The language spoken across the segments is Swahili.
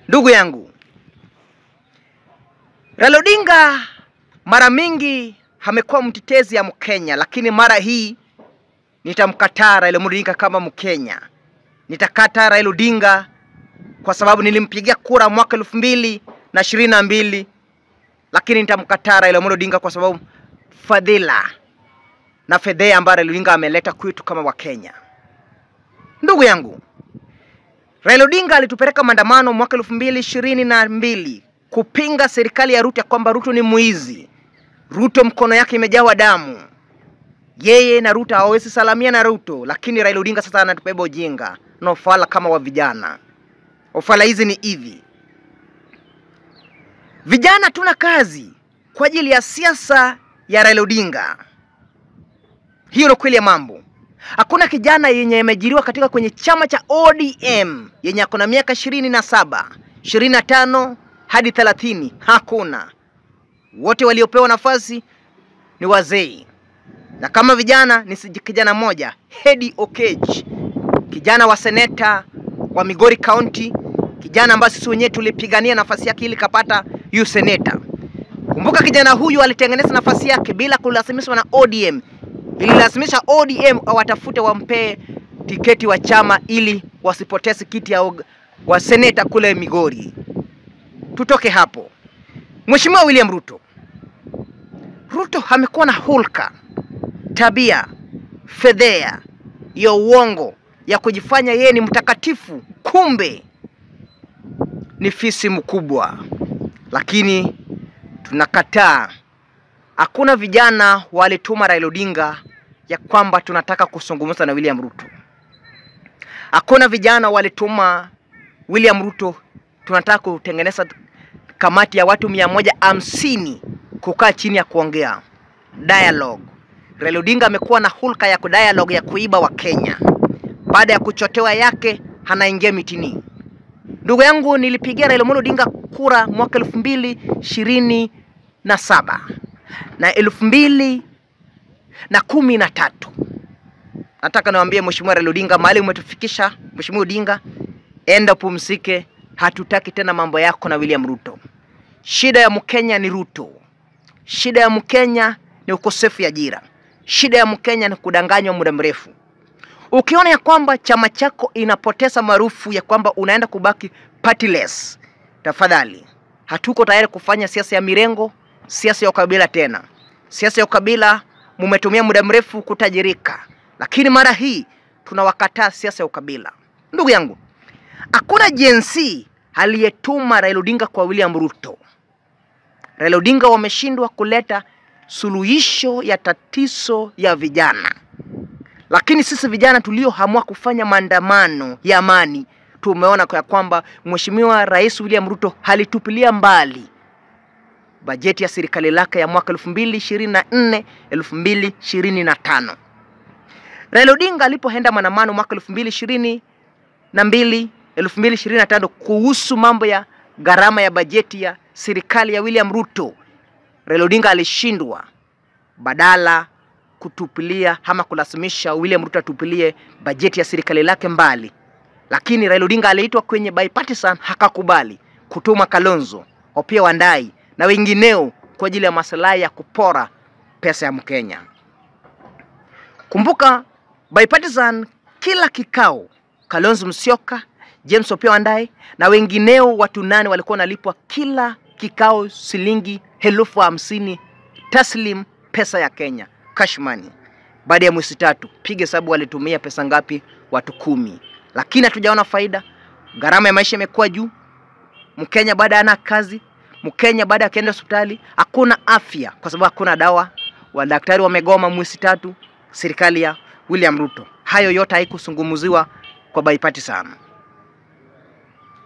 Ndugu yangu, Raila Odinga mara mingi amekuwa mtetezi ya Mkenya, lakini mara hii nitamkataa Raila Odinga kama Mkenya. Nitakataa Raila Odinga kwa sababu nilimpigia kura mwaka 2022, lakini nitamkataa Raila Odinga kwa sababu fadhila na fedhea ambayo Raila Odinga ameleta kwetu kama Wakenya. Ndugu yangu, Raila Odinga alitupeleka maandamano mwaka 2022 kupinga serikali ya Ruto ya kwamba Ruto ni mwizi. Ruto mkono yake imejawa damu. Yeye na Ruto hawawezi salamia na Ruto, lakini Raila Odinga sasa anatubeba ujinga na ufala kama wa vijana. Ufala hizi ni hivi. Vijana tuna kazi kwa ajili ya siasa ya Raila Odinga. Hiyo ndio kweli ya mambo. Hakuna kijana yenye ameajiriwa katika kwenye chama cha ODM yenye ako na miaka 27, 25 hadi 30. Hakuna. Wote waliopewa nafasi ni wazee. Na kama vijana ni kijana mmoja, Hedi Okech, kijana wa seneta wa Migori County, kijana ambaye sisi wenyewe tulipigania nafasi yake ili kapata yu seneta. Kumbuka kijana huyu alitengeneza nafasi yake bila kulazimishwa na ODM. Ililazimisha ODM watafute wampee tiketi wa chama ili wasipoteze kiti ya wa seneta kule Migori. Tutoke hapo. Mheshimiwa William Ruto. Ruto amekuwa na hulka, tabia, fedhea ya uongo ya kujifanya yeye ni mtakatifu, kumbe ni fisi mkubwa. Lakini tunakataa. Hakuna vijana walituma Raila Odinga ya kwamba tunataka kuzungumza na William Ruto. Hakuna vijana walituma William Ruto tunataka kutengeneza kamati ya watu 150 kukaa chini ya kuongea dialogue. Raila Odinga amekuwa na hulka ya kudialogue ya kuiba wa Kenya. Baada ya kuchotewa yake anaingia mitini. Ndugu yangu, nilipigia Raila Odinga kura mwaka 2027 na 2013. Nataka niwaambie Mheshimiwa Raila Odinga, mahali umetufikisha Mheshimiwa Odinga, enda pumzike. Hatutaki tena mambo yako na William Ruto. Shida ya Mkenya ni Ruto. Shida ya Mkenya ni ukosefu ya ajira. Shida ya Mkenya ni kudanganywa muda mrefu. Ukiona ya kwamba chama chako inapoteza maarufu ya kwamba unaenda kubaki partyless, tafadhali, hatuko tayari kufanya siasa ya mirengo, siasa ya ukabila tena. Siasa ya ukabila mumetumia muda mrefu kutajirika, lakini mara hii tunawakataa siasa ya ukabila. Ndugu yangu, hakuna Gen Z aliyetuma Raila Odinga kwa William Ruto. Raila Odinga wameshindwa kuleta suluhisho ya tatizo ya vijana. Lakini sisi vijana tulioamua kufanya maandamano ya amani, tumeona kwa kwamba Mheshimiwa Rais William Ruto alitupilia mbali bajeti ya serikali lake ya mwaka 2024 2025. Raila Odinga alipoenda maandamano mwaka 2022 2025 kuhusu mambo ya gharama ya bajeti ya serikali ya William Ruto, Raila Odinga alishindwa. Badala kutupilia ama kulazimisha William Ruto atupilie bajeti ya serikali lake mbali, lakini Raila Odinga aliitwa kwenye bipartisan, hakakubali kutuma Kalonzo, Opiyo Wandayi na wengineo kwa ajili ya maslahi ya kupora pesa ya Mkenya. Kumbuka bipartisan, kila kikao Kalonzo Musyoka, James Opiyo Wandayi na wengineo watu 8 walikuwa wanalipwa kila kikao shilingi 50,000 taslim pesa ya Kenya, cash money. Baada ya mwezi 3, piga hesabu walitumia pesa ngapi? Watu 10. Lakini hatujaona faida. Gharama ya maisha imekuwa juu. Mkenya baada hana kazi, Mkenya baada akienda hospitali hakuna afya kwa sababu hakuna dawa. Wadaktari wamegoma mwezi 3, serikali ya William Ruto. Hayo yote haikuzungumziwa kwa bipartisan.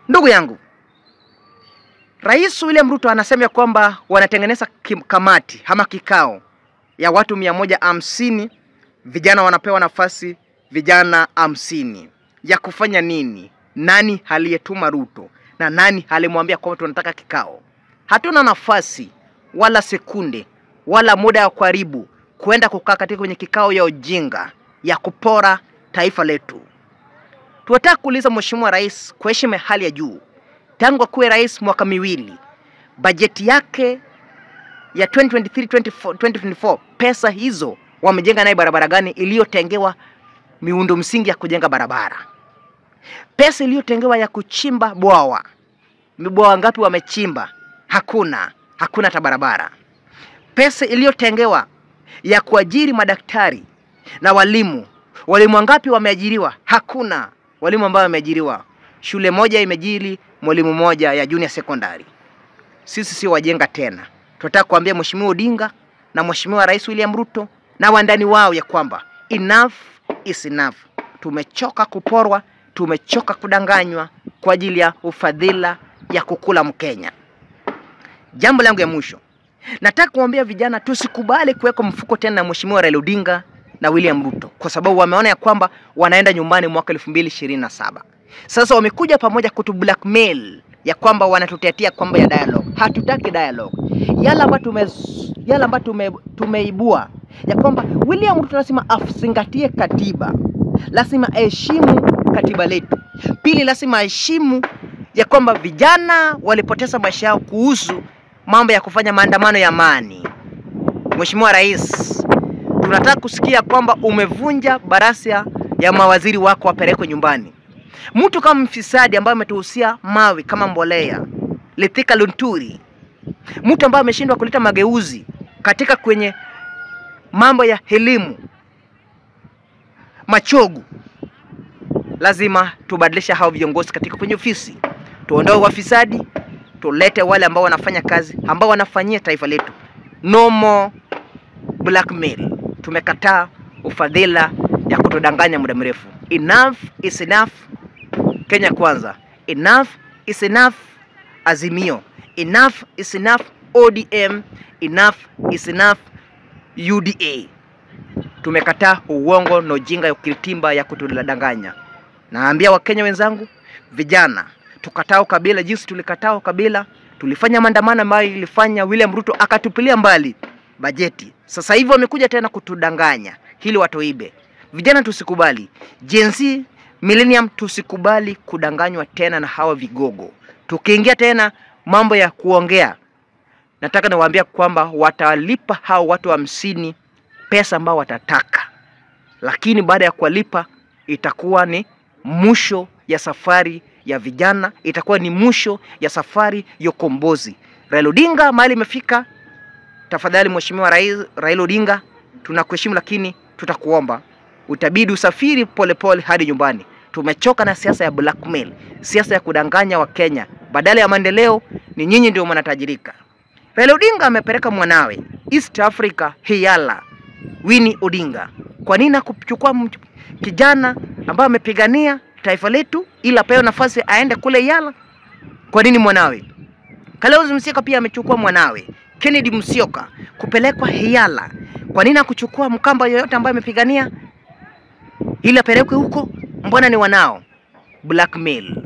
Ndugu yangu, Rais William Ruto anasema kwamba wanatengeneza kamati ama kikao ya watu 150, vijana wanapewa nafasi vijana 50 ya kufanya nini? Nani aliyetuma Ruto na nani alimwambia kwamba tunataka kikao? Hatuna nafasi wala sekunde wala muda wa kuharibu kwenda kukaa katika kwenye kikao ya ujinga ya kupora taifa letu. Tunataka kuuliza Mheshimiwa Rais kwa heshima hali ya juu, Tangu akuwe rais mwaka miwili, bajeti yake ya 2023 2024, pesa hizo wamejenga naye barabara gani iliyotengewa miundo msingi ya kujenga barabara? Pesa iliyotengewa ya kuchimba bwawa, bwawa ngapi wamechimba? Hakuna, hakuna hata barabara. Pesa iliyotengewa ya kuajiri madaktari na walimu, walimu wangapi wameajiriwa? Hakuna walimu ambao wameajiriwa. Shule moja imeajiri mwalimu moja ya junior secondary. Sisi sio wajenga tena. Tunataka kuambia Mheshimiwa Odinga na Mheshimiwa Rais William Ruto na wandani wao ya kwamba enough is enough. Tumechoka kuporwa, tumechoka kudanganywa kwa ajili ya ufadhila ya kukula Mkenya. Jambo langu ya mwisho, nataka kuambia vijana tusikubali kuweka mfuko tena na Mheshimiwa Raila Odinga na William Ruto, kwa sababu wameona ya kwamba wanaenda nyumbani mwaka 2027. Sasa wamekuja pamoja kutu blackmail ya kwamba wanatutetea kwamba ya dialogue. Hatutaki dialogue. Yale ambayo tumeibua ya kwamba William Ruto lazima azingatie katiba, lazima aheshimu katiba letu. Pili, lazima aheshimu ya kwamba vijana walipoteza maisha yao kuhusu mambo ya kufanya maandamano ya amani. Mheshimiwa Rais, tunataka kusikia kwamba umevunja baraza ya mawaziri wako wapelekwe nyumbani. Mtu kama mfisadi ambaye ametuhusia mawe kama mbolea, Lithika Lunturi, mtu ambaye ameshindwa kuleta mageuzi katika kwenye mambo ya elimu, Machogu, lazima tubadilishe hao viongozi katika kwenye ofisi. Tuondoe wafisadi, tulete wale ambao wanafanya kazi, ambao wanafanyia taifa letu. No more blackmail. Tumekataa ufadhila ya kutudanganya muda mrefu. Enough is enough. Kenya kwanza. Enough is enough. Azimio. Enough is enough. ODM. Enough is enough. UDA. Tumekataa uongo na ujinga ya ukiritimba ya kutudanganya. Naambia Wakenya wenzangu, vijana, tukataa ukabila jinsi tulikataa ukabila. Tulifanya maandamano ambayo ilifanya William Ruto akatupilia mbali bajeti. Sasa hivi wamekuja tena kutudanganya ili watuibe. Vijana tusikubali. Gen Z, Millennium, tusikubali kudanganywa tena na hawa vigogo. Tukiingia tena mambo ya kuongea, nataka niwaambia kwamba watalipa hao watu 50 pesa ambao watataka. Lakini baada ya kuwalipa itakuwa ni mwisho ya safari ya vijana, itakuwa ni mwisho ya safari ya ukombozi. Raila Odinga mahali imefika. Tafadhali Mheshimiwa Raila Odinga, tunakuheshimu lakini tutakuomba utabidi usafiri polepole hadi nyumbani. Tumechoka na siasa ya blackmail, siasa ya kudanganya wa Kenya. Badala ya maendeleo ni nyinyi ndio mnatajirika. Raila Odinga amepeleka mwanawe East Africa Hiyala, Winnie Odinga. Kwa nini kuchukua kijana ambaye amepigania taifa letu ila apewe nafasi aende kule Hiyala? Kwa nini mwanawe? Kalonzo Musyoka pia amechukua mwanawe Kennedy Musyoka kupelekwa Hiyala. Kwa nini kuchukua Mkamba yoyote ambaye amepigania ila apelekwe huko? Mbona ni wanao? Blackmail.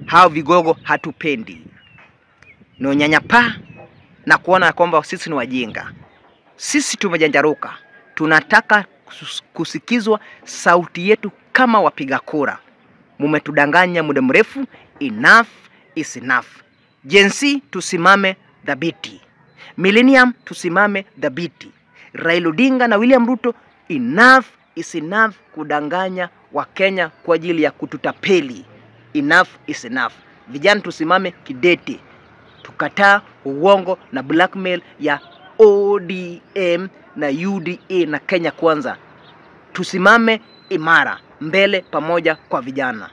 Hao vigogo hatupendi. Ni unyanyapaa na kuona kwamba sisi ni wajinga. Sisi tumejanjaruka. Tunataka kusikizwa sauti yetu kama wapiga kura. Mumetudanganya muda mrefu. Enough is enough. Gen Z tusimame dhabiti. Millennium tusimame dhabiti. Raila Odinga na William Ruto, enough is enough kudanganya Wakenya kwa ajili ya kututapeli. Enough is enough. Vijana tusimame kidete. Tukataa uongo na blackmail ya ODM na UDA na Kenya Kwanza. Tusimame imara mbele pamoja kwa vijana.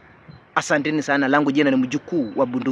Asanteni sana. Langu jina ni Mjukuu wa Bunduki.